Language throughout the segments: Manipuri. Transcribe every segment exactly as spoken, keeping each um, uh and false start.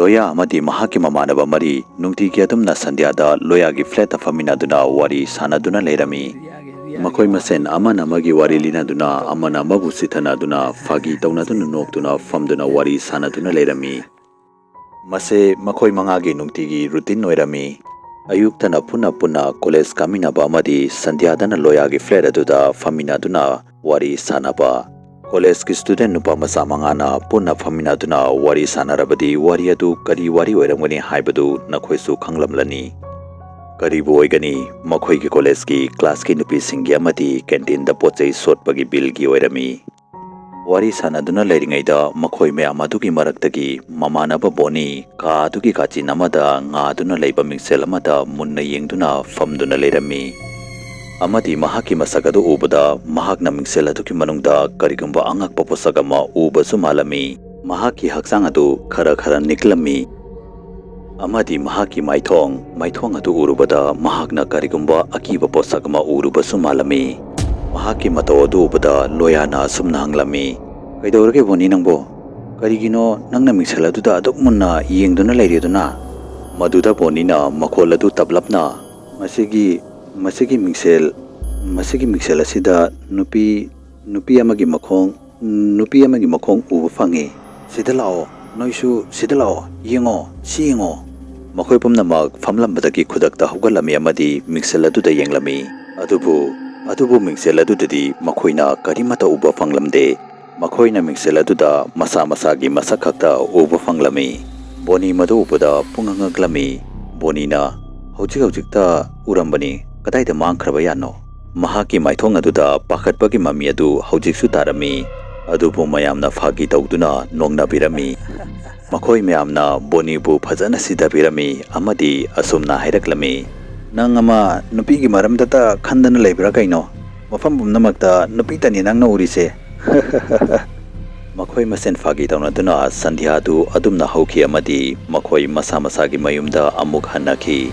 ꯂꯣꯌꯥ ꯑꯃꯗꯤ ꯃꯍꯥꯛꯀꯤ ꯃꯃꯥꯟꯅꯕ ꯃꯔꯤ ꯅꯨꯡꯇꯤꯒꯤ ꯑꯗꯨꯝꯅ ꯁꯟꯙ꯭ꯌꯥꯗ ꯂꯣꯌꯥꯒꯤ flat ꯇ ꯐꯝꯃꯤꯟꯅꯗꯨꯅ ꯋꯥꯔꯤ ꯁꯥꯟꯅꯗꯨꯅ ꯂꯩꯔꯝꯃꯤ꯫ ꯃꯈꯣꯏ ꯃꯁꯦꯟ ꯑꯃꯅ ꯑꯃꯒꯤ ꯋꯥꯔꯤ ꯂꯤꯅꯗꯨꯅ, ꯑꯃꯅ ꯑꯃꯕꯨ ꯁꯤꯊꯅꯗꯨꯅ, ꯐꯥꯒꯤ ꯇꯧꯅꯗꯨꯅ, ꯅꯣꯛꯇꯨꯅ, ꯐꯝꯗꯨꯅ ꯋꯥꯔꯤ ꯁꯥꯟꯅꯗꯨꯅ ꯂꯩꯔꯝꯃꯤ꯫ ꯃꯁꯦ ꯃꯈꯣꯏ ꯃꯉꯥꯒꯤ ꯅꯨꯡꯇꯤꯒꯤ routine ꯑꯣꯏꯔꯝꯃꯤ꯫ ꯑꯌꯨꯛꯇꯅ ꯄꯨꯟꯅ ꯄꯨꯟꯅ college ꯀꯥꯃꯤꯟꯅꯕ ꯑꯃꯗꯤ ꯁꯟꯙ꯭ꯌꯥꯗꯅ ꯂꯣꯌꯥꯒꯤ flat ꯑꯗꯨꯗ ꯐꯝꯃꯤꯟꯅꯗꯨꯅ ꯋꯥꯔꯤ ꯁꯥꯟꯅꯕ꯫ College ꯀꯤ student ꯅꯨꯄꯥ ꯃꯆꯥ ꯃꯉꯥꯅ ꯄꯨꯟꯅ ꯐꯝꯃꯤꯟꯅꯗꯨꯅ ꯋꯥꯔꯤ ꯁꯥꯟꯅꯔꯕꯗꯤ ꯋꯥꯔꯤ ꯑꯗꯨ ꯀꯔꯤ ꯋꯥꯔꯤ ꯑꯣꯏꯔꯝꯒꯅꯤ ꯍꯥꯏꯕꯗꯨ ꯅꯈꯣꯏꯁꯨ ꯈꯪꯂꯝꯂꯅꯤ꯫ ꯀꯔꯤꯕꯨ ꯑꯣꯏꯒꯅꯤ, ꯃꯈꯣꯏꯒꯤ college ꯀꯤ class ꯀꯤ ꯅꯨꯄꯤꯁꯤꯡꯒꯤ ꯑꯃꯗꯤ canteen ꯗ ꯄꯣꯠ ꯆꯩ ꯁꯣꯠꯄꯒꯤ bill ꯒꯤ ꯑꯣꯏꯔꯝꯃꯤ꯫ ꯋꯥꯔꯤ ꯁꯥꯟꯅꯗꯨꯅ ꯂꯩꯔꯤꯉꯩꯗ ꯃꯈꯣꯏ ꯃꯌꯥꯝ ꯑꯗꯨꯒꯤ ꯃꯔꯛꯇꯒꯤ ꯃꯃꯥꯟꯅꯕ ꯕꯣꯅꯤ ꯀꯥ ꯑꯗꯨꯒꯤ ꯀꯥꯆꯤꯟ ꯑꯃꯗ ꯉꯥꯗꯨꯅ ꯂꯩꯕ ꯃꯤꯡꯁꯦꯜ ꯑꯃꯗ ꯃꯨꯟꯅ ꯌꯦꯡꯗꯨꯅ ꯐꯝꯗꯨꯅ ꯂꯩꯔꯝꯃꯤ꯫ ꯑꯃꯗꯤ ꯃꯍꯥꯛꯀꯤ ꯃꯁꯛ ꯑꯗꯨ ꯎꯕꯗ ꯃꯍꯥꯛꯅ ꯃꯤꯡꯁꯦꯜ ꯑꯗꯨꯒꯤ ꯃꯅꯨꯡꯗ ꯀꯔꯤꯒꯨꯝꯕ ꯑꯉꯛꯄ ꯄꯣꯠꯁꯛ ꯑꯃ ꯎꯕꯁꯨ ꯃꯥꯜꯂꯝꯃꯤ꯫ ꯃꯍꯥꯛꯀꯤ ꯍꯛꯆꯥꯡ ꯑꯗꯨ ꯈꯔ ꯈꯔ ꯅꯤꯛꯂꯝꯃꯤ꯫ ꯑꯃꯗꯤ ꯃꯍꯥꯛꯀꯤ ꯃꯥꯏꯊꯣꯡ, ꯃꯥꯏꯊꯣꯡ ꯑꯗꯨ ꯎꯔꯨꯕꯗ ꯃꯍꯥꯛꯅ ꯀꯔꯤꯒꯨꯝꯕ ꯑꯀꯤꯕ ꯄꯣꯠꯁꯛ ꯑꯃ ꯎꯔꯨꯕꯁꯨ ꯃꯥꯜꯂꯝꯃꯤ꯫ ꯃꯍꯥꯛꯀꯤ ꯃꯇꯧ ꯑꯗꯨ ꯎꯕꯗ ꯂꯣꯌꯥꯅ ꯑꯁꯨꯝꯅ ꯍꯪꯂꯝꯃꯤ, "ꯀꯩꯗꯧꯔꯒꯦ ꯕꯣꯅꯤ ꯅꯪꯕꯣ? ꯀꯔꯤꯒꯤꯅꯣ ꯅꯪꯅ ꯃꯤꯡꯁꯦꯜ ꯑꯗꯨꯗ ꯑꯗꯨꯛ ꯃꯨꯟꯅ ꯌꯦꯡꯗꯨꯅ ꯂꯩꯔꯤꯗꯨꯅ?" ꯃꯗꯨꯗ ꯕꯣꯅꯤꯅ ꯃꯈꯣꯜ ꯑꯗꯨ ꯇꯞꯂꯞꯅ, "ꯃꯁꯤꯒꯤ, ꯃꯁꯤꯒꯤ ꯃꯤꯡꯁꯦꯜ, ꯃꯁꯤꯒꯤ ꯃꯤꯡꯁꯦꯜ ꯑꯁꯤꯗ ꯅꯨꯄꯤ, ꯅꯨꯄꯤ ꯑꯃꯒꯤ ꯃꯈꯣꯡ, ꯅꯨꯄꯤ ꯑꯃꯒꯤ ꯃꯈꯣꯡ ꯎꯕ ꯐꯪꯉꯤ꯫ ꯁꯤꯗ ꯂꯥꯛꯑꯣ, ꯅꯣꯏꯁꯨ ꯁꯤꯗ ꯂꯥꯛꯑꯣ, ꯌꯦꯡꯉꯣ, ꯁꯤ ꯌꯦꯡꯉꯣ꯫" ꯃꯈꯣꯏ ꯄꯨꯝꯅꯃꯛ ꯐꯝꯂꯝꯕꯗꯒꯤ ꯈꯨꯗꯛꯇ ꯍꯧꯒꯠꯂꯝꯃꯤ ꯑꯃꯗꯤ ꯃꯤꯡꯁꯦꯜ ꯑꯗꯨꯗ ꯌꯦꯡꯂꯝꯃꯤ꯫ ꯑꯗꯨꯕꯨ, ꯑꯗꯨꯕꯨ ꯃꯤꯡꯁꯦꯜ ꯑꯗꯨꯗꯗꯤ ꯃꯈꯣꯏꯅ ꯀꯔꯤꯃꯠꯇ ꯎꯕ ꯐꯪꯂꯝꯗꯦ꯫ ꯃꯈꯣꯏꯅ ꯃꯤꯡꯁꯦꯜ ꯑꯗꯨꯗ ꯃꯁꯥ ꯃꯁꯥꯒꯤ ꯃꯁꯛ ꯈꯛꯇ ꯎꯕ ꯐꯪꯂꯝꯃꯤ꯫ ꯕꯣꯅꯤ ꯃꯗꯨ ꯎꯕꯗ ꯄꯨꯡꯉꯛ ꯉꯛꯂꯝꯃꯤ꯫ ꯕꯣꯅꯤꯅ, "ꯍꯧꯖꯤꯛ ꯍꯧꯖꯤꯛꯇ ꯎꯔꯝꯕꯅꯤ, ꯀꯗꯥꯏꯗ ꯃꯥꯡꯈ꯭ꯔꯕ ꯌꯥꯠꯅꯣ?" ꯃꯍꯥꯛꯀꯤ ꯃꯥꯏꯊꯣꯡ ꯑꯗꯨꯗ ꯄꯥꯈꯠꯄꯒꯤ ꯃꯃꯤ ꯑꯗꯨ ꯍꯧꯖꯤꯛꯁꯨ ꯇꯥꯔꯝꯃꯤ꯫ ꯑꯗꯨꯕꯨ ꯃꯌꯥꯝꯅ ꯐꯥꯒꯤ ꯇꯧꯗꯨꯅ ꯅꯣꯡꯅꯕꯤꯔꯝꯃꯤ꯫ ꯃꯈꯣꯏ ꯃꯌꯥꯝꯅ ꯕꯣꯅꯤꯕꯨ ꯐꯖꯅ ꯁꯤꯊꯕꯤꯔꯝꯃꯤ ꯑꯃꯗꯤ ꯑꯁꯨꯝꯅ ꯍꯥꯏꯔꯛꯂꯝꯃꯤ, "ꯅꯪ ꯑꯃ ꯅꯨꯄꯤꯒꯤ ꯃꯔꯝꯗꯇ ꯈꯟꯗꯅ ꯂꯩꯕ꯭ꯔꯥ ꯀꯩꯅꯣ? ꯃꯐꯝ ꯄꯨꯝꯅꯃꯛꯇ ꯅꯨꯄꯤꯇꯅꯤ ꯅꯪꯅ ꯎꯔꯤꯁꯦ꯫" ꯃꯈꯣꯏ ꯃꯁꯦꯟ ꯐꯥꯒꯤ ꯇꯧꯅꯗꯨꯅ ꯁꯟꯙ꯭ꯌꯥꯗꯨ ꯑꯗꯨꯝꯅ ꯍꯧꯈꯤ ꯑꯃꯗꯤ ꯃꯈꯣꯏ ꯃꯁꯥ ꯃꯁꯥꯒꯤ ꯃꯌꯨꯝꯗ ꯑꯃꯨꯛ ꯍꯟꯅꯈꯤ꯫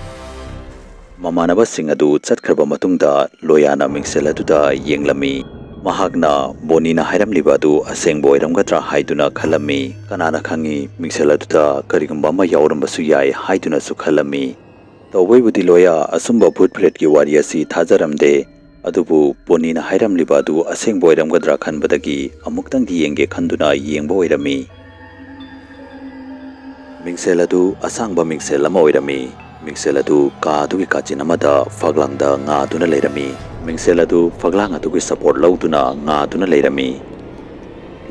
ꯃꯃꯥꯟꯅꯕꯁꯤꯡ ꯑꯗꯨ ꯆꯠꯈ꯭ꯔꯕ ꯃꯇꯨꯡꯗ ꯂꯣꯌꯥꯅ ꯃꯤꯡꯁꯦꯜ ꯑꯗꯨꯗ ꯌꯦꯡꯂꯝꯃꯤ꯫ ꯃꯍꯥꯛꯅ ꯕꯣꯅꯤꯅ ꯍꯥꯏꯔꯝꯂꯤꯕ ꯑꯗꯨ ꯑꯁꯦꯡꯕ ꯑꯣꯏꯔꯝꯒꯗ꯭ꯔꯥ ꯍꯥꯏꯗꯨꯅ ꯈꯜꯂꯝꯃꯤ꯫ ꯀꯅꯥꯅ ꯈꯪꯏ, ꯃꯤꯡꯁꯦꯜ ꯑꯗꯨꯗ ꯀꯔꯤꯒꯨꯝꯕ ꯑꯃ ꯌꯥꯎꯔꯝꯕꯁꯨ ꯌꯥꯏ ꯍꯥꯏꯗꯨꯅꯁꯨ ꯈꯜꯂꯝꯃꯤ꯫ ꯇꯧꯕꯩꯕꯨꯗꯤ ꯂꯣꯌꯥ ꯑꯆꯨꯝꯕ ꯚꯨꯠ ꯄ꯭ꯔꯦꯠꯀꯤ ꯋꯥꯔꯤ ꯑꯁꯤ ꯊꯥꯖꯔꯝꯗꯦ, ꯑꯗꯨꯕꯨ ꯕꯣꯅꯤꯅ ꯍꯥꯏꯔꯝꯂꯤꯕ ꯑꯗꯨ ꯑꯁꯦꯡꯕ ꯑꯣꯏꯔꯝꯒꯗ꯭ꯔꯥ ꯈꯟꯕꯗꯒꯤ ꯑꯃꯨꯛꯇꯪꯗꯤ ꯌꯦꯡꯒꯦ ꯈꯟꯗꯨꯅ ꯌꯦꯡꯕ ꯑꯣꯏꯔꯝꯃꯤ꯫ ꯃꯤꯡꯁꯦꯜ ꯑꯗꯨ ꯑꯁꯥꯡꯕ ꯃꯤꯡꯁꯦꯜ ꯑꯃ ꯑꯣꯏꯔꯝꯃꯤ꯫ ꯃꯤꯡꯁꯦꯜ ꯑꯗꯨ ꯀꯥ ꯑꯗꯨꯒꯤ ꯀꯥꯆꯤꯟ ꯑꯃꯗ ꯐꯛꯂꯥꯡꯗ ꯉꯥꯗꯨꯅ ꯂꯩꯔꯝꯃꯤ꯫ ꯃꯤꯡꯁꯦꯜ ꯑꯗꯨ ꯐꯛꯂꯥꯡ ꯑꯗꯨꯒꯤ ꯁꯄꯣꯔꯠ ꯂꯧꯗꯨꯅ ꯉꯥꯗꯨꯅ ꯂꯩꯔꯝꯃꯤ꯫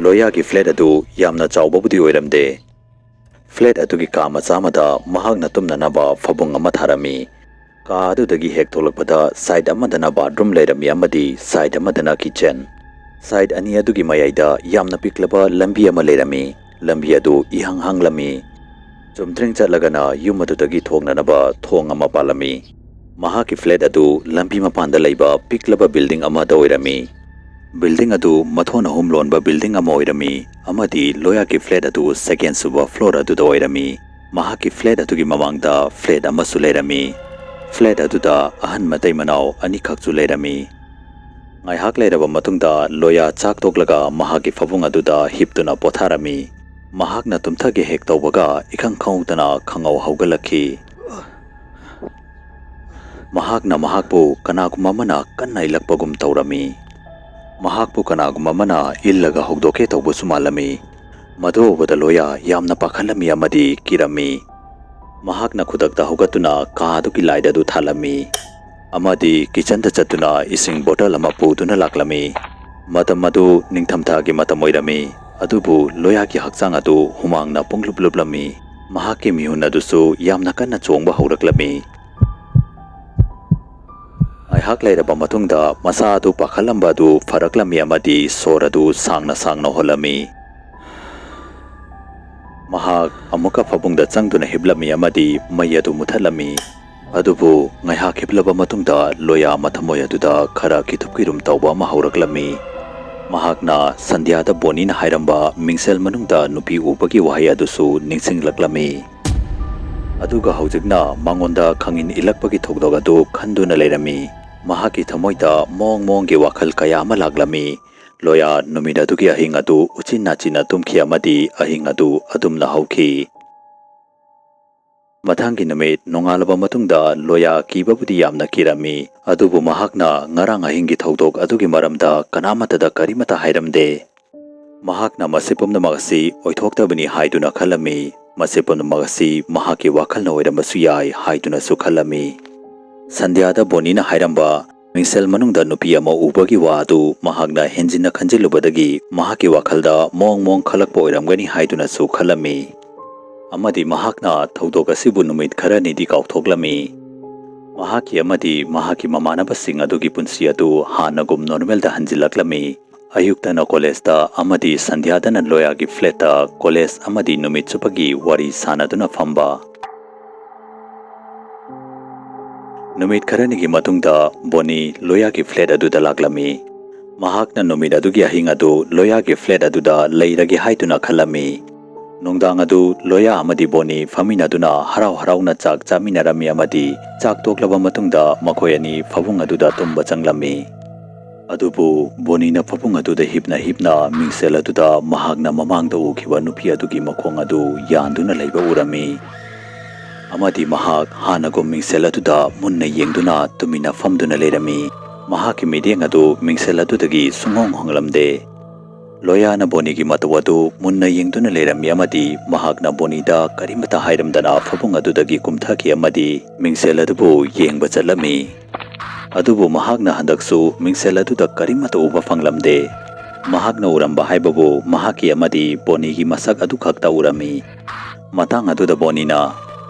ꯂꯣꯌꯥꯒꯤ ꯐ꯭ꯂꯦꯠ ꯑꯗꯨ ꯌꯥꯝꯅ ꯆꯥꯎꯕꯕꯨꯗꯤ ꯑꯣꯏꯔꯝꯗꯦ꯫ ꯐ꯭ꯂꯦꯠ ꯑꯗꯨꯒꯤ ꯀꯥ ꯃꯆꯥ ꯑꯃꯗ ꯃꯍꯥꯛꯅ ꯇꯨꯝꯅꯅꯕ ꯐꯃꯨꯡ ꯑꯃ ꯊꯥꯔꯝꯃꯤ꯫ ꯀꯥ ꯑꯗꯨꯗꯒꯤ ꯍꯦꯛ ꯊꯣꯛꯂꯛꯄꯗ ꯁꯥꯏꯠ ꯑꯃꯗꯅ ꯕꯥꯊꯔꯨꯝ ꯂꯩꯔꯝꯃꯤ ꯑꯃꯗꯤ ꯁꯥꯏꯠ ꯑꯃꯗꯅ ꯀꯤꯆꯟ꯫ ꯁꯥꯏꯠ ꯑꯅꯤ ꯑꯗꯨꯒꯤ ꯃꯌꯥꯏꯗ ꯌꯥꯝꯅ ꯄꯤꯛꯂꯕ ꯂꯝꯕꯤ ꯑꯃ ꯂꯩꯔꯝꯃꯤ꯫ ꯂꯝꯕꯤ ꯑꯗꯨ ꯏꯍꯥꯡ ꯍꯥꯡꯂꯝꯃꯤ꯫ ꯆꯨꯝꯗ꯭ꯔꯤꯡ ꯆꯠꯂꯒꯅ ꯌꯨꯝ ꯑꯗꯨꯗꯒꯤ ꯊꯣꯛꯅꯅꯕ ꯊꯣꯡ ꯑꯃ ꯄꯥꯜꯂꯝꯃꯤ꯫ ꯃꯍꯥꯛꯀꯤ ꯐ꯭ꯂꯦꯠ ꯑꯗꯨ ꯂꯝꯕꯤ ꯃꯄꯥꯟꯗ ꯂꯩꯕ ꯄꯤꯛꯂꯕ ꯕꯤꯜꯗꯤꯡ ꯑꯃꯗ ꯑꯣꯏꯔꯝꯃꯤ꯫ ꯕꯤꯜꯗꯤꯡ ꯑꯗꯨ ꯃꯊꯣꯟ ꯑꯍꯨꯝ ꯂꯣꯟꯕ ꯕꯤꯜꯗꯤꯡ ꯑꯃ ꯑꯣꯏꯔꯝꯃꯤ, ꯑꯃꯗꯤ ꯂꯣꯌꯥꯒꯤ ꯐ꯭ꯂꯦꯠ ꯑꯗꯨ ꯁꯦꯀꯦꯟ ꯁꯨꯕ ꯐ꯭ꯂꯣꯔ ꯑꯗꯨꯗ ꯑꯣꯏꯔꯝꯃꯤ꯫ ꯃꯍꯥꯛꯀꯤ ꯐ꯭ꯂꯦꯠ ꯑꯗꯨꯒꯤ ꯃꯃꯥꯡꯗ ꯐ꯭ꯂꯦꯠ ꯑꯃꯁꯨ ꯂꯩꯔꯝꯃꯤ꯫ ꯐ꯭ꯂꯦꯠ ꯑꯗꯨꯗ ꯑꯍꯟ ꯃꯇꯩ ꯃꯅꯥꯎ ꯑꯅꯤꯈꯛꯁꯨ ꯂꯩꯔꯝꯃꯤ꯫ ꯉꯥꯏꯍꯥꯛ ꯂꯩꯔꯕ ꯃꯇꯨꯡꯗ ꯂꯣꯌꯥ ꯆꯥꯛ ꯇꯣꯛꯂꯒ ꯃꯍꯥꯛꯀꯤ ꯐꯃꯨꯡ ꯑꯗꯨꯗ ꯍꯤꯞꯇꯨꯅ ꯄꯣꯊꯥꯔꯝꯃꯤ꯫ ꯃꯍꯥꯛꯅ ꯇꯨꯝꯊꯒꯦ ꯍꯦꯛ ꯇꯧꯕꯒ ꯏꯈꯪ ꯈꯪꯍꯧꯗꯅ ꯈꯪꯍꯧ ꯍꯧꯒꯠꯂꯛꯈꯤ꯫ ꯃꯍꯥꯛꯅ ꯃꯍꯥꯛꯄꯨ ꯀꯅꯥꯒꯨꯝꯕ ꯑꯃꯅ ꯀꯟꯅ ꯏꯜꯂꯛꯄꯒꯨꯝ ꯇꯧꯔꯝꯃꯤ꯫ ꯃꯍꯥꯛꯄꯨ ꯀꯅꯥꯒꯨꯝꯕ ꯑꯃꯅ ꯏꯜꯂꯒ ꯍꯧꯗꯣꯛꯀꯦ ꯇꯧꯕꯁꯨ ꯃꯥꯜꯂꯝꯃꯤ꯫ ꯃꯗꯨ ꯎꯕꯗ ꯂꯣꯌꯥ ꯌꯥꯝꯅ ꯄꯥꯈꯠꯂꯝꯃꯤ ꯑꯃꯗꯤ ꯀꯤꯔꯝꯃꯤ꯫ ꯃꯍꯥꯛꯅ ꯈꯨꯗꯛꯇ ꯍꯧꯒꯠꯇꯨꯅ ꯀꯥ ꯑꯗꯨꯒꯤ ꯂꯥꯏꯠ ꯑꯗꯨ ꯊꯥꯜꯂꯝꯃꯤ ꯑꯃꯗꯤ ꯀꯤꯆꯟꯗ ꯆꯠꯇꯨꯅ ꯏꯁꯤꯡ ꯕꯣꯇꯜ ꯑꯃ ꯄꯨꯗꯨꯅ ꯂꯥꯛꯂꯝꯃꯤ꯫ ꯃꯇꯝ ꯑꯗꯨ ꯅꯤꯡꯊꯝꯊꯥꯒꯤ ꯃꯇꯝ ꯑꯣꯏꯔꯝꯃꯤ, ꯑꯗꯨꯕꯨ ꯂꯣꯌꯥꯒꯤ ꯍꯛꯆꯥꯡ ꯑꯗꯨ ꯍꯨꯃꯥꯡꯅ ꯄꯨꯡꯂꯨꯞ ꯂꯨꯞꯂꯝꯃꯤ꯫ ꯃꯍꯥꯛꯀꯤ ꯃꯤꯍꯨꯟ ꯑꯗꯨꯁꯨ ꯌꯥꯝꯅ ꯀꯟꯅ ꯆꯣꯡꯕ ꯍꯧꯔꯛꯂꯝꯃꯤ꯫ ꯉꯥꯏꯍꯥꯛ ꯂꯩꯔꯕ ꯃꯇꯨꯡꯗ ꯃꯁꯥ ꯑꯗꯨ ꯄꯥꯈꯠꯂꯝꯕ ꯑꯗꯨ ꯐꯔꯛꯂꯝꯃꯤ ꯑꯃꯗꯤ ꯁꯣꯔ ꯑꯗꯨ ꯁꯥꯡꯅ ꯁꯥꯡꯅ ꯍꯣꯜꯂꯝꯃꯤ꯫ ꯃꯍꯥꯛ ꯑꯃꯨꯛꯀ ꯐꯃꯨꯡꯗ ꯆꯪꯗꯨꯅ ꯍꯤꯞꯂꯝꯃꯤ ꯑꯃꯗꯤ ꯃꯩ ꯑꯗꯨ ꯃꯨꯊꯠꯂꯝꯃꯤ꯫ ꯑꯗꯨꯕꯨ ꯉꯥꯏꯍꯥꯛ ꯍꯤꯞꯂꯕ ꯃꯇꯨꯡꯗ ꯂꯣꯌꯥ ꯃꯊꯃꯣꯏ ꯑꯗꯨꯗ ꯈꯔ ꯀꯤꯊꯨꯞ ꯀꯤꯔꯨꯝ ꯇꯧꯕ ꯑꯃ ꯍꯧꯔꯛꯂꯝꯃꯤ꯫ ꯃꯍꯥꯛꯅ ꯁꯟꯙ꯭ꯌꯥꯗ ꯕꯣꯅꯤꯅ ꯍꯥꯏꯔꯝꯕ ꯃꯤꯡꯁꯦꯜ ꯃꯅꯨꯡꯗ ꯅꯨꯄꯤ ꯎꯕꯒꯤ ꯋꯥꯍꯩ ꯑꯗꯨꯁꯨ ꯅꯤꯡꯁꯤꯡꯂꯛꯂꯝꯃꯤ꯫ ꯑꯗꯨꯒ ꯍꯧꯖꯤꯛꯅ ꯃꯉꯣꯟꯗ ꯈꯪꯏꯟ ꯏꯜꯂꯛꯄꯒꯤ ꯊꯧꯗꯣꯛ ꯑꯗꯨ ꯈꯟꯗꯨꯅ ꯂꯩꯔꯝꯃꯤ꯫ ꯃꯍꯥꯛꯀꯤ ꯊꯃꯣꯏꯗ ꯃꯑꯣꯡ ꯃꯑꯣꯡꯒꯤ ꯋꯥꯈꯜ ꯀꯌꯥ ꯑꯃ ꯂꯥꯛꯂꯝꯃꯤ꯫ ꯂꯣꯌꯥ ꯅꯨꯃꯤꯠ ꯑꯗꯨꯒꯤ ꯑꯍꯤꯡ ꯑꯗꯨ ꯎꯆꯤꯟ ꯅꯥꯆꯤꯟꯅ ꯇꯨꯝꯈꯤ ꯑꯃꯗꯤ ꯑꯍꯤꯡ ꯑꯗꯨ ꯑꯗꯨꯝꯅ ꯍꯧꯈꯤ꯫ ꯃꯊꯪꯒꯤ ꯅꯨꯃꯤꯠ ꯅꯣꯡꯉꯥꯜꯂꯕ ꯃꯇꯨꯡꯗ ꯂꯣꯌꯥ ꯀꯤꯕꯕꯨꯗꯤ ꯌꯥꯝꯅ ꯀꯤꯔꯝꯃꯤ, ꯑꯗꯨꯕꯨ ꯃꯍꯥꯛꯅ ꯉꯔꯥꯡ ꯑꯍꯤꯡꯒꯤ ꯊꯧꯗꯣꯛ ꯑꯗꯨꯒꯤ ꯃꯔꯝꯗ ꯀꯅꯥꯃꯠꯇꯗ ꯀꯔꯤꯃꯠꯇ ꯍꯥꯏꯔꯝꯗꯦ꯫ ꯃꯍꯥꯛꯅ ꯃꯁꯤ ꯄꯨꯝꯅꯃꯛ ꯑꯁꯤ ꯑꯣꯏꯊꯣꯛꯇꯕꯅꯤ ꯍꯥꯏꯗꯨꯅ ꯈꯜꯂꯝꯃꯤ꯫ ꯃꯁꯤ ꯄꯨꯝꯅꯃꯛ ꯑꯁꯤ ꯃꯍꯥꯛꯀꯤ ꯋꯥꯈꯜꯅ ꯑꯣꯏꯔꯝꯕꯁꯨ ꯌꯥꯏ ꯍꯥꯏꯗꯨꯅꯁꯨ ꯈꯜꯂꯝꯃꯤ꯫ ꯁꯟꯙ꯭ꯌꯥꯗ ꯕꯣꯅꯤꯅ ꯍꯥꯏꯔꯝꯕ ꯃꯤꯡꯁꯦꯜ ꯃꯅꯨꯡꯗ ꯅꯨꯄꯤ ꯑꯃ ꯎꯕꯒꯤ ꯋꯥ ꯑꯗꯨ ꯃꯍꯥꯛꯅ ꯍꯦꯟꯖꯤꯟꯅ ꯈꯟꯖꯤꯜꯂꯨꯕꯗꯒꯤ ꯃꯍꯥꯛꯀꯤ ꯋꯥꯈꯜꯗ ꯃꯑꯣꯡ ꯃꯑꯣꯡ ꯈꯜꯂꯛꯄ ꯑꯣꯏꯔꯝꯒꯅꯤ ꯍꯥꯏꯗꯨꯅꯁꯨ ꯈꯜꯂꯝꯃꯤ꯫ ꯑꯃꯗꯤ ꯃꯍꯥꯛꯅ ꯊꯧꯗꯣꯛ ꯑꯁꯤꯕꯨ ꯅꯨꯃꯤꯠ ꯈꯔꯅꯤꯗꯤ ꯀꯥꯎꯊꯣꯛꯂꯝꯃꯤ꯫ ꯃꯍꯥꯛꯀꯤ ꯑꯃꯗꯤ ꯃꯍꯥꯛꯀꯤ ꯃꯃꯥꯟꯅꯕꯁꯤꯡ ꯑꯗꯨꯒꯤ ꯄꯨꯟꯁꯤ ꯑꯗꯨ ꯍꯥꯟꯅꯒꯨꯝ ꯅꯣꯔꯃꯦꯜꯗ ꯍꯟꯖꯤꯜꯂꯛꯂꯝꯃꯤ꯫ ꯑꯌꯨꯛꯇꯅ ꯀꯣꯂꯦꯖꯇ ꯑꯃꯗꯤ ꯁꯟꯙ꯭ꯌꯥꯗꯅ ꯂꯣꯌꯥꯒꯤ ꯐ꯭ꯂꯦꯠꯇ ꯀꯣꯂꯦꯖ ꯑꯃꯗꯤ ꯅꯨꯃꯤꯠ ꯆꯨꯞꯄꯒꯤ ꯋꯥꯔꯤ ꯁꯥꯟꯅꯗꯨꯅ ꯐꯝꯕ꯫ ꯅꯨꯃꯤꯠ ꯈꯔꯅꯤꯒꯤ ꯃꯇꯨꯡꯗ ꯕꯣꯅꯤ ꯂꯣꯌꯥꯒꯤ ꯐ꯭ꯂꯦꯠ ꯑꯗꯨꯗ ꯂꯥꯛꯂꯝꯃꯤ꯫ ꯃꯍꯥꯛꯅ ꯅꯨꯃꯤꯠ ꯑꯗꯨꯒꯤ ꯑꯍꯤꯡ ꯑꯗꯨ ꯂꯣꯌꯥꯒꯤ ꯐ꯭ꯂꯦꯠ ꯑꯗꯨꯗ ꯂꯩꯔꯒꯦ ꯍꯥꯏꯗꯨꯅ ꯈꯜꯂꯝꯃꯤ꯫ ꯅꯨꯡꯗꯥꯡ ꯑꯗꯨ ꯂꯣꯌꯥ ꯑꯃꯗꯤ ꯕꯣꯅꯤ ꯐꯝꯃꯤꯟꯅꯗꯨꯅ ꯍꯔꯥꯎ ꯍꯔꯥꯎꯅ ꯆꯥꯛ ꯆꯥꯃꯤꯟꯅꯔꯝꯃꯤ ꯑꯃꯗꯤ ꯆꯥꯛ ꯇꯣꯛꯂꯕ ꯃꯇꯨꯡꯗ ꯃꯈꯣꯏ ꯑꯅꯤ ꯐꯃꯨꯡ ꯑꯗꯨꯗ ꯇꯨꯝꯕ ꯆꯪꯂꯝꯃꯤ꯫ ꯑꯗꯨꯕꯨ ꯕꯣꯅꯤꯅ ꯐꯃꯨꯡ ꯑꯗꯨꯗ ꯍꯤꯞꯅ ꯍꯤꯞꯅ ꯃꯤꯡꯁꯦꯜ ꯑꯗꯨꯗ ꯃꯍꯥꯛꯅ ꯃꯃꯥꯡꯗ ꯎꯈꯤꯕ ꯅꯨꯄꯤ ꯑꯗꯨꯒꯤ ꯃꯈꯣꯡ ꯑꯗꯨ ꯌꯥꯟꯗꯨꯅ ꯂꯩꯕ ꯎꯔꯝꯃꯤ꯫ ꯑꯃꯗꯤ ꯃꯍꯥꯛ ꯍꯥꯟꯅꯒꯨꯝ ꯃꯤꯡꯁꯦꯜ ꯑꯗꯨꯗ ꯃꯨꯟꯅ ꯌꯦꯡꯗꯨꯅ ꯇꯨꯃꯤꯟꯅ ꯐꯝꯗꯨꯅ ꯂꯩꯔꯝꯃꯤ꯫ ꯃꯍꯥꯛꯀꯤ ꯃꯤꯠꯌꯦꯡ ꯑꯗꯨ ꯃꯤꯡꯁꯦꯜ ꯑꯗꯨꯗꯒꯤ ꯁꯨꯡꯍꯣꯡ ꯍꯣꯡꯂꯝꯗꯦ꯫ ꯂꯣꯌꯥꯅ ꯕꯣꯅꯤꯒꯤ ꯃꯇꯧ ꯑꯗꯨ ꯃꯨꯟꯅ ꯌꯦꯡꯗꯨꯅ ꯂꯩꯔꯝꯃꯤ ꯑꯃꯗꯤ ꯃꯍꯥꯛꯅ ꯕꯣꯅꯤꯗ ꯀꯔꯤꯃꯠꯇ ꯍꯥꯏꯔꯝꯗꯅ ꯐꯃꯨꯡ ꯑꯗꯨꯗꯒꯤ ꯀꯨꯝꯊꯈꯤ ꯑꯃꯗꯤ ꯃꯤꯡꯁꯦꯜ ꯑꯗꯨꯕꯨ ꯌꯦꯡꯕ ꯆꯠꯂꯝꯃꯤ꯫ ꯑꯗꯨꯕꯨ ꯃꯍꯥꯛꯅ ꯍꯟꯗꯛꯁꯨ ꯃꯤꯡꯁꯦꯜ ꯑꯗꯨꯗ ꯀꯔꯤꯃꯠꯇ ꯎꯕ ꯐꯪꯂꯝꯗꯦ꯫ ꯃꯍꯥꯛꯅ ꯎꯔꯝꯕ ꯍꯥꯏꯕꯕꯨ ꯃꯍꯥꯛꯀꯤ ꯑꯃꯗꯤ ꯕꯣꯅꯤꯒꯤ ꯃꯁꯛ ꯑꯗꯨ ꯈꯛꯇ ꯎꯔꯝꯃꯤ꯫ ꯃꯇꯥꯡ ꯑꯗꯨꯗ ꯕꯣꯅꯤꯅ,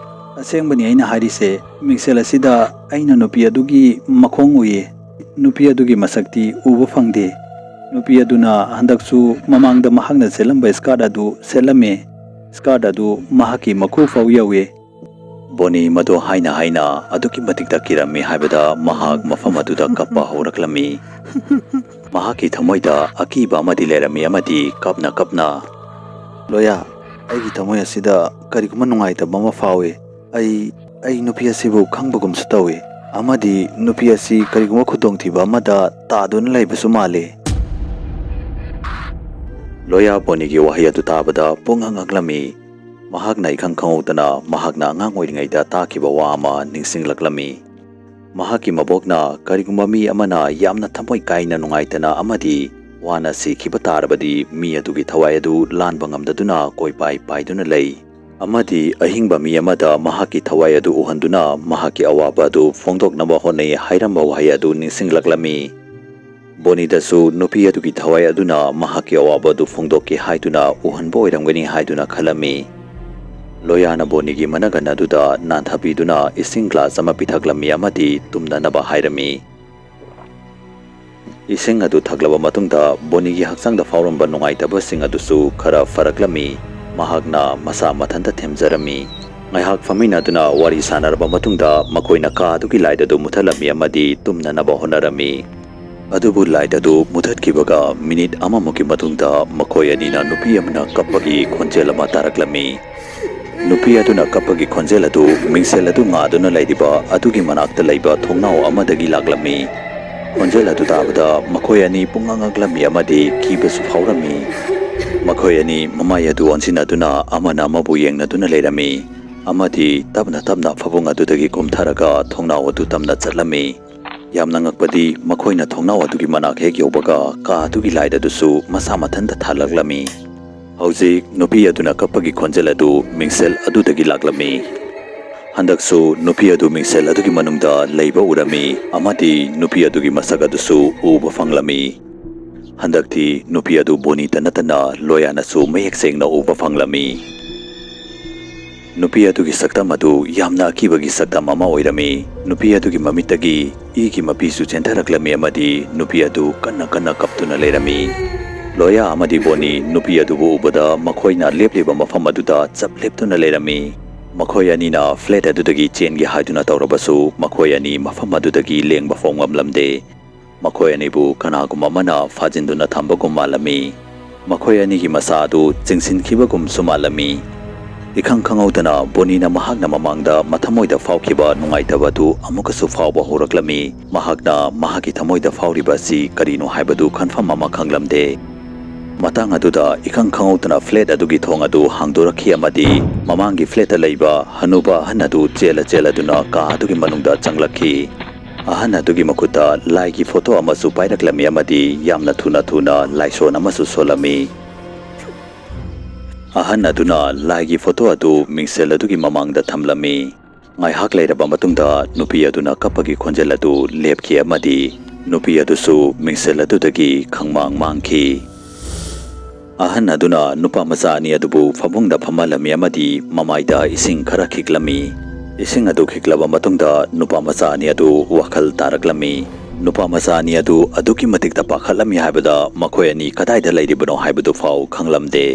"ꯑꯁꯦꯡꯕꯅꯤ ꯑꯩꯅ ꯍꯥꯏꯔꯤꯁꯦ, ꯃꯤꯡꯁꯦꯜ ꯑꯁꯤꯗ ꯑꯩꯅ ꯅꯨꯄꯤ ꯑꯗꯨꯒꯤ ꯃꯈꯣꯡ ꯎꯏꯌꯦ꯫ ꯅꯨꯄꯤ ꯑꯗꯨꯒꯤ ꯃꯁꯛꯇꯤ ꯎꯕ ꯐꯪꯗꯦ꯫ ꯅꯨꯄꯤ ꯑꯗꯨꯅ ꯍꯟꯗꯛꯁꯨ ꯃꯃꯥꯡꯗ ꯃꯍꯥꯛꯅ ꯁꯦꯠꯂꯝꯕ ꯁ꯭ꯀꯥꯔꯠ ꯑꯗꯨ ꯁꯦꯠꯂꯝꯃꯦ꯫ ꯁ꯭ꯀꯥꯔꯠ ꯑꯗꯨ ꯃꯍꯥꯛꯀꯤ ꯃꯈꯨ ꯐꯥꯎ ꯌꯧꯏ꯫" ꯕꯣꯅꯤ ꯃꯗꯨ ꯍꯥꯏꯅ ꯍꯥꯏꯅ ꯑꯗꯨꯛꯀꯤ ꯃꯇꯤꯛ ꯀꯤꯔꯝꯃꯤ ꯍꯥꯏꯕꯗ ꯃꯍꯥꯛ ꯃꯐꯝ ꯑꯗꯨꯗ ꯀꯞꯄ ꯍꯧꯔꯛꯂꯝꯃꯤ꯫ ꯃꯍꯥꯛꯀꯤ ꯊꯃꯣꯏꯗ ꯑꯀꯤꯕ ꯑꯃꯗꯤ ꯂꯩꯔꯝꯃꯤ ꯑꯃꯗꯤ ꯀꯞꯅ ꯀꯞꯅ, "ꯂꯣꯌꯥ, ꯑꯩꯒꯤ ꯊꯃꯣꯏ ꯑꯁꯤꯗ ꯀꯔꯤꯒꯨꯝꯕ ꯅꯨꯡꯉꯥꯏꯇꯕ ꯑꯃ ꯐꯥꯎꯏ꯫ ꯑꯩ, ꯑꯩ ꯅꯨꯄꯤ ꯑꯁꯤꯕꯨ ꯈꯪꯕꯒꯨꯝꯁꯨ ꯇꯧꯏ꯫ ꯑꯃꯗꯤ ꯅꯨꯄꯤ ꯑꯁꯤ ꯀꯔꯤꯒꯨꯝꯕ ꯈꯨꯗꯣꯡꯊꯤꯕ ꯑꯃꯗ ꯇꯥꯗꯨꯅ ꯂꯩꯕꯁꯨ ꯃꯥꯜꯂꯤ꯫ ꯂꯣꯌꯥ ꯕꯣꯅꯤꯒꯤ ꯋꯥꯍꯩ ꯑꯗꯨ ꯇꯥꯕꯗ ꯄꯨꯡꯉꯛ ꯉꯛꯂꯝꯃꯤ꯫ ꯃꯍꯥꯛꯅ ꯏꯈꯪ ꯈꯪꯍꯧꯗꯅ ꯃꯍꯥꯛꯅ ꯑꯉꯥꯡ ꯑꯣꯏꯔꯤꯉꯩꯗ ꯇꯥꯈꯤꯕ ꯋꯥ ꯑꯃ ꯅꯤꯡꯁꯤꯡꯂꯛꯂꯝꯃꯤ꯫ ꯃꯍꯥꯛꯀꯤ ꯃꯕꯣꯛꯅ ꯀꯔꯤꯒꯨꯝꯕ ꯃꯤ ꯑꯃꯅ ꯌꯥꯝꯅ ꯊꯃꯣꯏ ꯀꯥꯏꯅ ꯅꯨꯡꯉꯥꯏꯇꯅ ꯑꯃꯗꯤ ꯋꯥꯅ ꯁꯤꯈꯤꯕ ꯇꯥꯔꯕꯗꯤ ꯃꯤ ꯑꯗꯨꯒꯤ ꯊꯋꯥꯏ ꯑꯗꯨ ꯂꯥꯟꯕ ꯉꯝꯗꯗꯨꯅ ꯀꯣꯏꯄꯥꯏ ꯄꯥꯏꯗꯨꯅ ꯂꯩ꯫ ꯑꯃꯗꯤ ꯑꯍꯤꯡꯕ ꯃꯤ ꯑꯃꯗ ꯃꯍꯥꯛꯀꯤ ꯊꯋꯥꯏ ꯑꯗꯨ ꯎꯍꯟꯗꯨꯅ ꯃꯍꯥꯛꯀꯤ ꯑꯋꯥꯕ ꯑꯗꯨ ꯐꯣꯡꯗꯣꯛꯅꯕ ꯍꯣꯠꯅꯩ ꯍꯥꯏꯔꯝꯕ ꯋꯥꯍꯩ ꯑꯗꯨ ꯅꯤꯡꯁꯤꯡꯂꯛꯂꯝꯃꯤ꯫ ꯕꯣꯅꯤꯗꯁꯨ ꯅꯨꯄꯤ ꯑꯗꯨꯒꯤ ꯊꯋꯥꯏ ꯑꯗꯨꯅ ꯃꯍꯥꯛꯀꯤ ꯑꯋꯥꯕ ꯑꯗꯨ ꯐꯣꯡꯗꯣꯛꯀꯦ ꯍꯥꯏꯗꯨꯅ ꯎꯍꯟꯕ ꯑꯣꯏꯔꯝꯒꯅꯤ ꯍꯥꯏꯗꯨꯅ ꯈꯜꯂꯝꯃꯤ꯫ ꯂꯣꯌꯥꯅ ꯕꯣꯅꯤꯒꯤ ꯃꯅꯒꯟ ꯑꯗꯨꯗ ꯅꯥꯟꯊꯕꯤꯗꯨꯅ ꯏꯁꯤꯡ ꯒ꯭ꯂꯥꯁ ꯑꯃ ꯄꯤꯊꯛꯂꯝꯃꯤ ꯑꯃꯗꯤ ꯇꯨꯝꯅꯅꯕ ꯍꯥꯏꯔꯝꯃꯤ꯫ ꯏꯁꯤꯡ ꯑꯗꯨ ꯊꯛꯂꯕ ꯃꯇꯨꯡꯗ ꯕꯣꯅꯤꯒꯤ ꯍꯛꯆꯥꯡꯗ ꯐꯥꯎꯔꯝꯕ ꯅꯨꯡꯉꯥꯏꯇꯕꯁꯤꯡ ꯑꯗꯨꯁꯨ ꯈꯔ ꯐꯔꯛꯂꯝꯃꯤ꯫ ꯃꯍꯥꯛꯅ ꯃꯁꯥ ꯃꯊꯟꯇ ꯊꯦꯝꯖꯔꯝꯃꯤ꯫ ꯉꯥꯏꯍꯥꯛ ꯐꯝꯃꯤꯟꯅꯗꯨꯅ ꯋꯥꯔꯤ ꯁꯥꯟꯅꯔꯕ ꯃꯇꯨꯡꯗ ꯃꯈꯣꯏꯅ ꯀꯥ ꯑꯗꯨꯒꯤ ꯂꯥꯏꯠ ꯑꯗꯨ ꯃꯨꯊꯠꯂꯝꯃꯤ ꯑꯃꯗꯤ ꯇꯨꯝꯅꯅꯕ ꯍꯣꯠꯅꯔꯝꯃꯤ꯫ ꯑꯗꯨꯕꯨ ꯂꯥꯏꯠ ꯑꯗꯨ ꯃꯨꯊꯠꯈꯤꯕꯒ ꯃꯤꯅꯤꯠ ꯑꯃꯃꯨꯛꯀꯤ ꯃꯇꯨꯡꯗ ꯃꯈꯣꯏ ꯑꯅꯤꯅ ꯅꯨꯄꯤ ꯑꯃꯅ ꯀꯞꯄꯒꯤ ꯈꯣꯟꯖꯦꯜ ꯑꯃ ꯇꯥꯔꯛꯂꯝꯃꯤ꯫ ꯅꯨꯄꯤ ꯑꯗꯨꯅ ꯀꯞꯄꯒꯤ ꯈꯣꯟꯖꯦꯜ ꯑꯗꯨ ꯃꯤꯡꯁꯦꯜ ꯑꯗꯨ ꯉꯥꯗꯨꯅ ꯂꯩꯔꯤꯕ ꯑꯗꯨꯒꯤ ꯃꯅꯥꯛꯇ ꯂꯩꯕ ꯊꯣꯡꯅꯥꯎ ꯑꯃꯗꯒꯤ ꯂꯥꯛꯂꯝꯃꯤ꯫ ꯈꯣꯟꯖꯦꯜ ꯑꯗꯨ ꯇꯥꯕꯗ ꯃꯈꯣꯏ ꯑꯅꯤ ꯄꯨꯡꯉꯛ ꯉꯛꯂꯝꯃꯤ ꯑꯃꯗꯤ ꯀꯤꯕꯁꯨ ꯐꯥꯎꯔꯝꯃꯤ꯫ ꯃꯈꯣꯏ ꯑꯅꯤ ꯃꯃꯥꯏ ꯑꯗꯨ ꯑꯣꯟꯁꯤꯟꯅꯗꯨꯅ ꯑꯃꯅ ꯑꯃꯕꯨ ꯌꯦꯡꯅꯗꯨꯅ ꯂꯩꯔꯝꯃꯤ ꯑꯃꯗꯤ ꯇꯞꯅ ꯇꯞꯅ ꯐꯃꯨꯡ ꯑꯗꯨꯗꯒꯤ ꯀꯨꯝꯊꯔꯒ ꯊꯣꯡꯅꯥꯎ ꯑꯗꯨ ꯇꯝꯅ ꯆꯠꯂꯝꯃꯤ꯫ ꯌꯥꯝꯅ ꯉꯛꯄꯗꯤ ꯃꯈꯣꯏꯅ ꯊꯣꯡꯅꯥꯎ ꯑꯗꯨꯒꯤ ꯃꯅꯥꯛ ꯍꯦꯛ ꯌꯧꯕꯒ ꯀꯥ ꯑꯗꯨꯒꯤ ꯂꯥꯏꯠ ꯑꯗꯨꯁꯨ ꯃꯁꯥ ꯃꯊꯟꯇ ꯊꯥꯜꯂꯛꯂꯝꯃꯤ꯫ ꯍꯧꯖꯤꯛ ꯅꯨꯄꯤ ꯑꯗꯨꯅ ꯀꯞꯄꯒꯤ ꯈꯣꯟꯖꯦꯜ ꯑꯗꯨ ꯃꯤꯡꯁꯦꯜ ꯑꯗꯨꯗꯒꯤ ꯂꯥꯛꯂꯝꯃꯤ꯫ ꯍꯟꯗꯛꯁꯨ ꯅꯨꯄꯤ ꯑꯗꯨ ꯃꯤꯡꯁꯦꯜ ꯑꯗꯨꯒꯤ ꯃꯅꯨꯡꯗ ꯂꯩꯕ ꯎꯔꯝꯃꯤ ꯑꯃꯗꯤ ꯅꯨꯄꯤ ꯑꯗꯨꯒꯤ ꯃꯁꯛ ꯑꯗꯨꯁꯨ ꯎꯕ ꯐꯪꯂꯝꯃꯤ꯫ ꯍꯟꯗꯛꯇꯤ ꯅꯨꯄꯤ ꯑꯗꯨ ꯕꯣꯅꯤꯇ ꯅꯠꯇꯅ ꯂꯣꯌꯥꯅꯁꯨ ꯃꯌꯦꯛ ꯁꯦꯡꯅ ꯎꯕ ꯐꯪꯂꯝꯃꯤ꯫ ꯅꯨꯄꯤ ꯑꯗꯨꯒꯤ ꯁꯛꯇꯝ ꯑꯗꯨ ꯌꯥꯝꯅ ꯑꯀꯤꯕꯒꯤ ꯁꯛꯇꯝ ꯑꯃ ꯑꯣꯏꯔꯝꯃꯤ꯫ ꯅꯨꯄꯤ ꯑꯗꯨꯒꯤ ꯃꯃꯤꯠꯇꯒꯤ ꯏꯒꯤ ꯃꯄꯤꯁꯨ ꯆꯦꯟꯊꯔꯛꯂꯝꯃꯤ ꯑꯃꯗꯤ ꯅꯨꯄꯤ ꯑꯗꯨ ꯀꯟꯅ ꯀꯟꯅ ꯀꯞꯇꯨꯅ ꯂꯩꯔꯝꯃꯤ꯫ ꯂꯣꯌꯥ ꯑꯃꯗꯤ ꯕꯣꯅꯤ ꯅꯨꯄꯤ ꯑꯗꯨꯕꯨ ꯎꯕꯗ ꯃꯈꯣꯏꯅ ꯂꯦꯞꯂꯤꯕ ꯃꯐꯝ ꯑꯗꯨꯗ ꯆꯞ ꯂꯦꯞꯇꯨꯅ ꯂꯩꯔꯝꯃꯤ꯫ ꯃꯈꯣꯏ ꯑꯅꯤꯅ ꯐ꯭ꯂꯦꯠ ꯑꯗꯨꯗꯒꯤ ꯆꯦꯟꯒꯦ ꯍꯥꯏꯗꯨꯅ ꯇꯧꯔꯕꯁꯨ ꯃꯈꯣꯏ ꯑꯅꯤ ꯃꯐꯝ ꯑꯗꯨꯗꯒꯤ ꯂꯦꯡꯕ ꯐꯥꯎ ꯉꯝꯂꯝꯗꯦ꯫ ꯃꯈꯣꯏ ꯑꯅꯤꯕꯨ ꯀꯅꯥꯒꯨꯝꯕ ꯑꯃꯅ ꯐꯥꯖꯤꯟꯗꯨꯅ ꯊꯝꯕꯒꯨꯝ ꯃꯥꯜꯂꯝꯃꯤ꯫ ꯃꯈꯣꯏ ꯑꯅꯤꯒꯤ ꯃꯁꯥ ꯑꯗꯨ ꯆꯤꯡꯁꯤꯟꯈꯤꯕꯒꯨꯝꯁꯨ ꯃꯥꯜꯂꯝꯃꯤ꯫ ꯏꯈꯪ ꯈꯪꯍꯧꯗꯅ ꯕꯣꯅꯤꯅ ꯃꯍꯥꯛꯅ ꯃꯃꯥꯡꯗ ꯃꯊꯃꯣꯏꯗ ꯐꯥꯎꯈꯤꯕ ꯅꯨꯡꯉꯥꯏꯇꯕ ꯑꯗꯨ ꯑꯃꯨꯛꯀꯁꯨ ꯐꯥꯎꯕ ꯍꯧꯔꯛꯂꯝꯃꯤ꯫ ꯃꯍꯥꯛꯅ ꯃꯍꯥꯛꯀꯤ ꯊꯃꯣꯏꯗ ꯐꯥꯎꯔꯤꯕ ꯑꯁꯤ ꯀꯔꯤꯅꯣ ꯍꯥꯏꯕꯗꯨ ꯈꯟꯐꯝ ꯑꯃ ꯈꯪꯂꯝꯗꯦ꯫ ꯃꯇꯥꯡ ꯑꯗꯨꯗ ꯏꯈꯪ ꯈꯪꯍꯧꯗꯅ flat ꯑꯗꯨꯒꯤ ꯊꯣꯡ ꯑꯗꯨ ꯍꯥꯡꯗꯣꯔꯛꯈꯤ ꯑꯃꯗꯤ ꯃꯃꯥꯡꯒꯤ flatꯇ ꯂꯩꯕ ꯍꯅꯨꯕ ꯑꯍꯟ ꯑꯗꯨ ꯆꯦꯜꯂ ꯆꯦꯜꯂꯗꯨꯅ ꯀꯥ ꯑꯗꯨꯒꯤ ꯃꯅꯨꯡꯗ ꯆꯪꯂꯛꯈꯤ꯫ ꯑꯍꯟ ꯑꯗꯨꯒꯤ ꯃꯈꯨꯠꯇ ꯂꯥꯏꯒꯤ photo ꯑꯃꯁꯨ ꯄꯥꯏꯔꯛꯂꯝꯃꯤ ꯑꯃꯗꯤ ꯌꯥꯝꯅ ꯊꯨꯅ ꯊꯨꯅ ꯂꯥꯏꯁꯣꯟ ꯑꯃꯁꯨ ꯁꯣꯜꯂꯝꯃꯤ꯫ ꯑꯍꯟ ꯑꯗꯨꯅ ꯂꯥꯏꯒꯤ photo ꯑꯗꯨ ꯃꯤꯡꯁꯦꯜ ꯑꯗꯨꯒꯤ ꯃꯃꯥꯡꯗ ꯊꯝꯂꯝꯃꯤ꯫ ꯉꯥꯏꯍꯥꯛ ꯂꯩꯔꯕ ꯃꯇꯨꯡꯗ ꯅꯨꯄꯤ ꯑꯗꯨꯅ ꯀꯞꯄꯒꯤ ꯈꯣꯟꯖꯦꯜ ꯑꯗꯨ ꯂꯦꯞꯈꯤ ꯑꯃꯗꯤ ꯅꯨꯄꯤ ꯑꯗꯨꯁꯨ ꯃꯤꯡꯁꯦꯜ ꯑꯗꯨꯗꯒꯤ ꯈꯪꯃꯥꯡ ꯃꯥꯡꯈꯤ꯫ ꯑꯍꯟ ꯑꯗꯨꯅ ꯅꯨꯄꯥ ꯃꯆꯥ ꯑꯅꯤ ꯑꯗꯨꯕꯨ ꯐꯃꯨꯡꯗ ꯐꯝꯍꯜꯂꯝꯃꯤ ꯑꯃꯗꯤ ꯃꯃꯥꯏꯗ ꯏꯁꯤꯡ ꯈꯔ ꯈꯤꯛꯂꯝꯃꯤ꯫ ꯏꯁꯤꯡ ꯑꯗꯨ ꯈꯤꯛꯂꯕ ꯃꯇꯨꯡꯗ ꯅꯨꯄꯥ ꯃꯆꯥ ꯑꯅꯤ ꯑꯗꯨ ꯋꯥꯈꯜ ꯇꯥꯔꯛꯂꯝꯃꯤ꯫ ꯅꯨꯄꯥ ꯃꯆꯥ ꯑꯅꯤ ꯑꯗꯨ ꯑꯗꯨꯛꯀꯤ ꯃꯇꯤꯛꯇ ꯄꯥꯈꯠꯂꯝꯃꯤ ꯍꯥꯏꯕꯗ ꯃꯈꯣꯏ ꯑꯅꯤ ꯀꯗꯥꯏꯗ ꯂꯩꯔꯤꯕꯅꯣ ꯍꯥꯏꯕꯗꯨ ꯐꯥꯎ ꯈꯪꯂꯝꯗꯦ꯫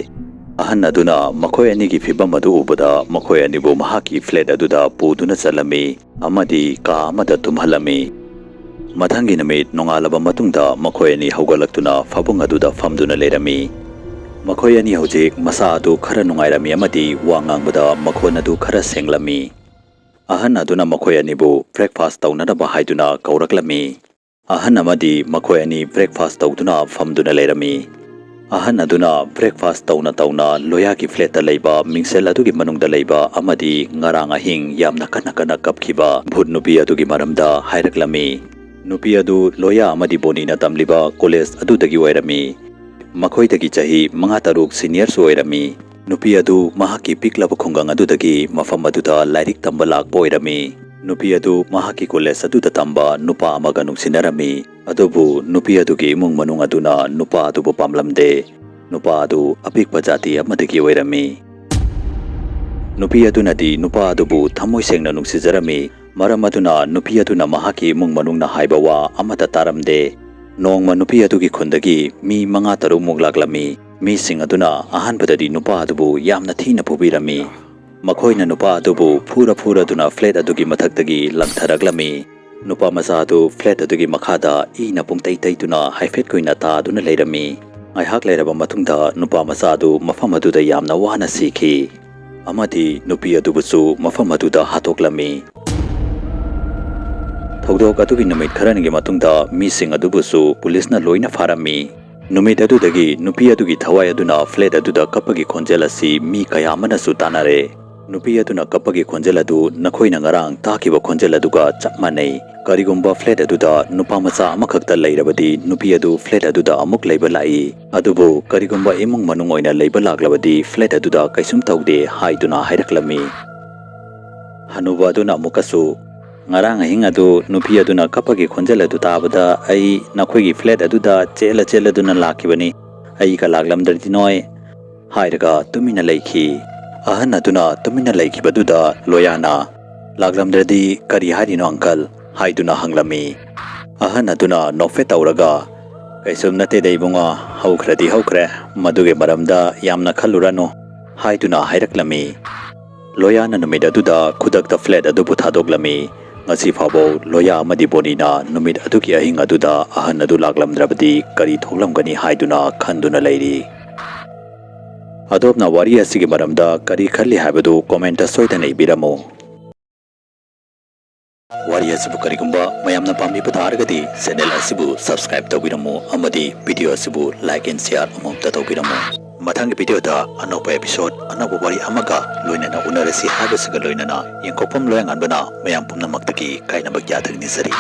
ꯑꯍꯟ ꯑꯗꯨꯅ ꯃꯈꯣꯏ ꯑꯅꯤꯒꯤ ꯐꯤꯚꯝ ꯑꯗꯨ ꯎꯕꯗ ꯃꯈꯣꯏ ꯑꯅꯤꯕꯨ ꯃꯍꯥꯛꯀꯤ flat ꯑꯗꯨꯗ ꯄꯨꯗꯨꯅ ꯆꯠꯂꯝꯃꯤ ꯑꯃꯗꯤ ꯀꯥ ꯑꯃꯗ ꯇꯨꯝꯍꯜꯂꯝꯃꯤ꯫ ꯃꯊꯪꯒꯤ ꯅꯨꯃꯤꯠ ꯅꯣꯡꯉꯥꯜꯂꯕ ꯃꯇꯨꯡꯗ ꯃꯈꯣꯏ ꯑꯅꯤ ꯍꯧꯒꯠꯂꯛꯇꯨꯅ ꯐꯃꯨꯡ ꯑꯗꯨꯗ ꯐꯝꯗꯨꯅ ꯂꯩꯔꯝꯃꯤ꯫ ꯃꯈꯣꯏ ꯑꯅꯤ ꯍꯧꯖꯤꯛ ꯃꯁꯥ ꯑꯗꯨ ꯈꯔ ꯅꯨꯡꯉꯥꯏꯔꯝꯃꯤ ꯑꯃꯗꯤ ꯋꯥ ꯉꯥꯡꯕꯗ ꯃꯈꯣꯟ ꯑꯗꯨ ꯈꯔ ꯁꯦꯡꯂꯝꯃꯤ꯫ ꯑꯍꯟ ꯑꯗꯨꯅ ꯃꯈꯣꯏ ꯑꯅꯤꯕꯨ breakfast ꯇꯧꯅꯅꯕ ꯍꯥꯏꯗꯨꯅ ꯀꯧꯔꯛꯂꯝꯃꯤ꯫ ꯑꯍꯟ ꯑꯃꯗꯤ ꯃꯈꯣꯏ ꯑꯅꯤ breakfast ꯇꯧꯗꯨꯅ ꯐꯝꯗꯨꯅ ꯂꯩꯔꯝꯃꯤ꯫ ꯑꯍꯟ ꯑꯗꯨꯅ breakfast ꯇꯧꯅ ꯇꯧꯅ ꯂꯣꯌꯥꯒꯤ flatꯇ ꯂꯩꯕ ꯃꯤꯡꯁꯦꯜ ꯑꯗꯨꯒꯤ ꯃꯅꯨꯡꯗ ꯂꯩꯕ ꯑꯃꯗꯤ ꯉꯔꯥꯡ ꯑꯍꯤꯡ ꯌꯥꯝꯅ ꯀꯟꯅ ꯀꯟꯅ ꯀꯞꯈꯤꯕ ꯚꯨꯠ ꯅꯨꯄꯤ ꯑꯗꯨꯒꯤ ꯃꯔꯝꯗ ꯍꯥꯏꯔꯛꯂꯝꯃꯤ꯫ ꯅꯨꯄꯤ ꯑꯗꯨ ꯂꯣꯌꯥ ꯑꯃꯗꯤ ꯕꯣꯅꯤꯅ ꯇꯝꯂꯤꯕ college ꯑꯗꯨꯗꯒꯤ ꯑꯣꯏꯔꯝꯃꯤ꯫ ꯃꯈꯣꯏꯗꯒꯤ ꯆꯍꯤ ꯃꯉꯥ ꯇꯔꯨꯛ seniorꯁꯨ ꯑꯣꯏꯔꯝꯃꯤ꯫ ꯅꯨꯄꯤ ꯑꯗꯨ ꯃꯍꯥꯛꯀꯤ ꯄꯤꯛꯂꯕ ꯈꯨꯡꯒꯪ ꯑꯗꯨꯗꯒꯤ ꯃꯐꯝ ꯑꯗꯨꯗ ꯂꯥꯏꯔꯤꯛ ꯇꯝꯕ ꯂꯥꯛꯄ ꯑꯣꯏꯔꯝꯃꯤ꯫ ꯅꯨꯄꯤ ꯑꯗꯨ ꯃꯍꯥꯛꯀꯤ college ꯑꯗꯨꯗ ꯇꯝꯕ ꯅꯨꯄꯥ ꯑꯃꯒ ꯅꯨꯡꯁꯤꯅꯔꯝꯃꯤ꯫ ꯑꯗꯨꯕꯨ ꯅꯨꯄꯤ ꯑꯗꯨꯒꯤ ꯏꯃꯨꯡ ꯃꯅꯨꯡ ꯑꯗꯨꯅ ꯅꯨꯄꯥ ꯑꯗꯨꯕꯨ ꯄꯥꯝꯂꯝꯗꯦ꯫ ꯅꯨꯄꯥ ꯑꯗꯨ ꯑꯄꯤꯛꯄ ꯖꯥꯇꯤ ꯑꯃꯗꯒꯤ ꯑꯣꯏꯔꯝꯃꯤ꯫ ꯅꯨꯄꯤ ꯑꯗꯨꯅꯗꯤ ꯅꯨꯄꯥ ꯑꯗꯨꯕꯨ ꯊꯃꯣꯏ ꯁꯦꯡꯅ ꯅꯨꯡꯁꯤꯖꯔꯝꯃꯤ꯫ ꯃꯔꯝ ꯑꯗꯨꯅ ꯅꯨꯄꯤ ꯑꯗꯨꯅ ꯃꯍꯥꯛꯀꯤ ꯏꯃꯨꯡ ꯃꯅꯨꯡꯅ ꯍꯥꯏꯕ ꯋꯥ ꯑꯃꯠꯇ ꯇꯥꯔꯝꯗꯦ꯫ ꯅꯣꯡꯃ ꯅꯨꯄꯤ ꯑꯗꯨꯒꯤ ꯈꯨꯟꯗꯒꯤ ꯃꯤ ꯃꯉꯥ ꯇꯔꯨꯛꯃꯨꯛ ꯂꯥꯛꯂꯝꯃꯤ꯫ ꯃꯤꯁꯤꯡ ꯑꯗꯨꯅ ꯑꯍꯥꯟꯕꯗꯗꯤ ꯅꯨꯄꯥ ꯑꯗꯨꯕꯨ ꯌꯥꯝꯅ ꯊꯤꯅ ꯐꯨꯕꯤꯔꯝꯃꯤ꯫ ꯃꯈꯣꯏꯅ ꯅꯨꯄꯥ ꯑꯗꯨꯕꯨ ꯐꯨꯔ ꯐꯨꯔꯗꯨꯅ flat ꯑꯗꯨꯒꯤ ꯃꯊꯛꯇꯒꯤ ꯂꯪꯊꯔꯛꯂꯝꯃꯤ꯫ ꯅꯨꯄꯥ ꯃꯆꯥ ꯑꯗꯨ flat ꯑꯗꯨꯒꯤ ꯃꯈꯥꯗ ꯏꯅ ꯄꯨꯡꯇꯩ ꯇꯩꯗꯨꯅ ꯍꯥꯏꯐꯦꯠ ꯀꯨꯏꯅ ꯇꯥꯗꯨꯅ ꯂꯩꯔꯝꯃꯤ꯫ ꯉꯥꯏꯍꯥꯛ ꯂꯩꯔꯕ ꯃꯇꯨꯡꯗ ꯅꯨꯄꯥ ꯃꯆꯥ ꯑꯗꯨ ꯃꯐꯝ ꯑꯗꯨꯗ ꯌꯥꯝꯅ ꯋꯥꯅ ꯁꯤꯈꯤ꯫ ꯑꯃꯗꯤ ꯅꯨꯄꯤ ꯑꯗꯨꯕꯨꯁꯨ ꯃꯐꯝ ꯑꯗꯨꯗ ꯍꯥꯠꯇꯣꯛꯂꯝꯃꯤ꯫ ꯊꯧꯗꯣꯛ ꯑꯗꯨꯒꯤ ꯅꯨꯃꯤꯠ ꯈꯔꯅꯤꯒꯤ ꯃꯇꯨꯡꯗ ꯃꯤꯁꯤꯡ ꯑꯗꯨꯕꯨꯁꯨ ꯄꯨꯂꯤꯁꯅ ꯂꯣꯏꯅ ꯐꯥꯔꯝꯃꯤ꯫ ꯅꯨꯃꯤꯠ ꯑꯗꯨꯗꯒꯤ ꯅꯨꯄꯤ ꯑꯗꯨꯒꯤ ꯊꯋꯥꯏ ꯑꯗꯨꯅ flat ꯑꯗꯨꯗ ꯀꯞꯄꯒꯤ ꯈꯣꯟꯖꯦꯜ ꯑꯁꯤ ꯃꯤ ꯀꯌꯥ ꯑꯃꯅꯁꯨ ꯇꯥꯅꯔꯦ꯫ ꯅꯨꯄꯤ ꯑꯗꯨꯅ ꯀꯞꯄꯒꯤ ꯈꯣꯟꯖꯦꯜ ꯑꯗꯨ ꯅꯈꯣꯏꯅ ꯉꯔꯥꯡ ꯇꯥꯈꯤꯕ ꯈꯣꯟꯖꯦꯜ ꯑꯗꯨꯒ ꯆꯞ ꯃꯥꯟꯅꯩ꯫ ꯀꯔꯤꯒꯨꯝꯕ flat ꯑꯗꯨꯗ ꯅꯨꯄꯥ ꯃꯆꯥ ꯑꯃꯈꯛꯇ ꯂꯩꯔꯕꯗꯤ ꯅꯨꯄꯤ ꯑꯗꯨ flat ꯑꯗꯨꯗ ꯑꯃꯨꯛ ꯂꯩꯕ ꯂꯥꯛꯏ꯫ ꯑꯗꯨꯕꯨ ꯀꯔꯤꯒꯨꯝꯕ ꯏꯃꯨꯡ ꯃꯅꯨꯡ ꯑꯣꯏꯅ ꯂꯩꯕ ꯂꯥꯛꯂꯕꯗꯤ flat ꯑꯗꯨꯗ ꯀꯩꯁꯨꯝ ꯇꯧꯗꯦ ꯍꯥꯏꯗꯨꯅ ꯍꯥꯏꯔꯛꯂꯝꯃꯤ꯫ ꯍꯅꯨꯕ ꯑꯗꯨꯅ ꯑꯃꯨꯛꯀꯁꯨ, "ꯉꯔꯥꯡ ꯑꯍꯤꯡ ꯑꯗꯨ ꯅꯨꯄꯤ ꯑꯗꯨꯅ ꯀꯞꯄꯒꯤ ꯈꯣꯟꯖꯦꯜ ꯑꯗꯨ ꯇꯥꯕꯗ ꯑꯩ ꯅꯈꯣꯏꯒꯤ flat ꯑꯗꯨꯗ ꯆꯦꯜꯂ ꯆꯦꯜꯂꯗꯨꯅ ꯂꯥꯛꯈꯤꯕꯅꯤ꯫ ꯑꯩꯒ ꯂꯥꯛꯂꯝꯗ꯭ꯔꯗꯤ ꯅꯣꯏ" ꯍꯥꯏꯔꯒ ꯇꯨꯃꯤꯟꯅ ꯂꯩꯈꯤ꯫ ꯑꯍꯟ ꯑꯗꯨꯅ ꯇꯨꯃꯤꯟꯅ ꯂꯩꯈꯤꯕꯗꯨꯗ ꯂꯣꯌꯥꯅ, "ꯂꯥꯛꯂꯝꯗ꯭ꯔꯗꯤ ꯀꯔꯤ ꯍꯥꯏꯔꯤꯅꯣ uncle?" ꯍꯥꯏꯗꯨꯅ ꯍꯪꯂꯝꯃꯤ꯫ ꯑꯍꯟ ꯑꯗꯨꯅ ꯅꯣꯛꯐꯦꯠ ꯇꯧꯔꯒ, "ꯀꯩꯁꯨꯝ ꯅꯠꯇꯦꯗ ꯏꯕꯨꯡꯉꯣ, ꯍꯧꯈ꯭ꯔꯗꯤ ꯍꯧꯈ꯭ꯔꯦ, ꯃꯗꯨꯒꯤ ꯃꯔꯝꯗ ꯌꯥꯝꯅ ꯈꯜꯂꯨꯔꯅꯨ" ꯍꯥꯏꯗꯨꯅ ꯍꯥꯏꯔꯛꯂꯝꯃꯤ꯫ ꯂꯣꯌꯥꯅ ꯅꯨꯃꯤꯠ ꯑꯗꯨꯗ ꯈꯨꯗꯛꯇ flat ꯑꯗꯨꯕꯨ ꯊꯥꯗꯣꯛꯂꯝꯃꯤ꯫ ꯉꯁꯤ ꯐꯥꯎꯕ ꯂꯣꯌꯥ ꯑꯃꯗꯤ ꯕꯣꯅꯤꯅ ꯅꯨꯃꯤꯠ ꯑꯗꯨꯒꯤ ꯑꯍꯤꯡ ꯑꯗꯨꯗ ꯑꯍꯟ ꯑꯗꯨ ꯂꯥꯛꯂꯝꯗ꯭ꯔꯕꯗꯤ ꯀꯔꯤ ꯊꯣꯛꯂꯝꯒꯅꯤ ꯍꯥꯏꯗꯨꯅ ꯈꯟꯗꯨꯅ ꯂꯩꯔꯤ꯫ ꯑꯗꯣꯝꯅ ꯋꯥꯔꯤ ꯑꯁꯤꯒꯤ ꯃꯔꯝꯗ ꯀꯔꯤ ꯈꯜꯂꯤ ꯍꯥꯏꯕꯗꯨ comment ꯁꯣꯏꯗꯅ ꯏꯕꯤꯔꯝꯃꯨ꯫ ꯋꯥꯔꯤ ꯑꯁꯤꯕꯨ ꯀꯔꯤꯒꯨꯝꯕ ꯃꯌꯥꯝꯅ ꯄꯥꯝꯕꯤꯕ ꯇꯥꯔꯒꯗꯤ channel ꯑꯁꯤꯕꯨ subscribe ꯇꯧꯕꯤꯔꯝꯃꯨ ꯑꯃꯗꯤ video ꯑꯁꯤꯕꯨ like and share ꯑꯃꯃꯝꯇ ꯇꯧꯕꯤꯔꯝꯃꯨ꯫ ꯃꯊꯪꯒꯤ video ꯗ ꯑꯅꯧꯕ episode, ꯑꯅꯧꯕ ꯋꯥꯔꯤ ꯑꯃꯒ ꯂꯣꯏꯅꯅ ꯎꯅꯔꯁꯤ ꯍꯥꯏꯕꯁꯤꯒ ꯂꯣꯏꯅꯅ ꯌꯦꯡꯊꯣꯛꯐꯝ ꯂꯣꯌꯥꯉꯥꯟꯕꯅ ꯃꯌꯥꯝ ꯄꯨꯝꯅꯃꯛꯇꯒꯤ ꯀꯥꯏꯅꯕ ꯌꯥꯊꯪ ꯅꯤꯖꯔꯤ꯫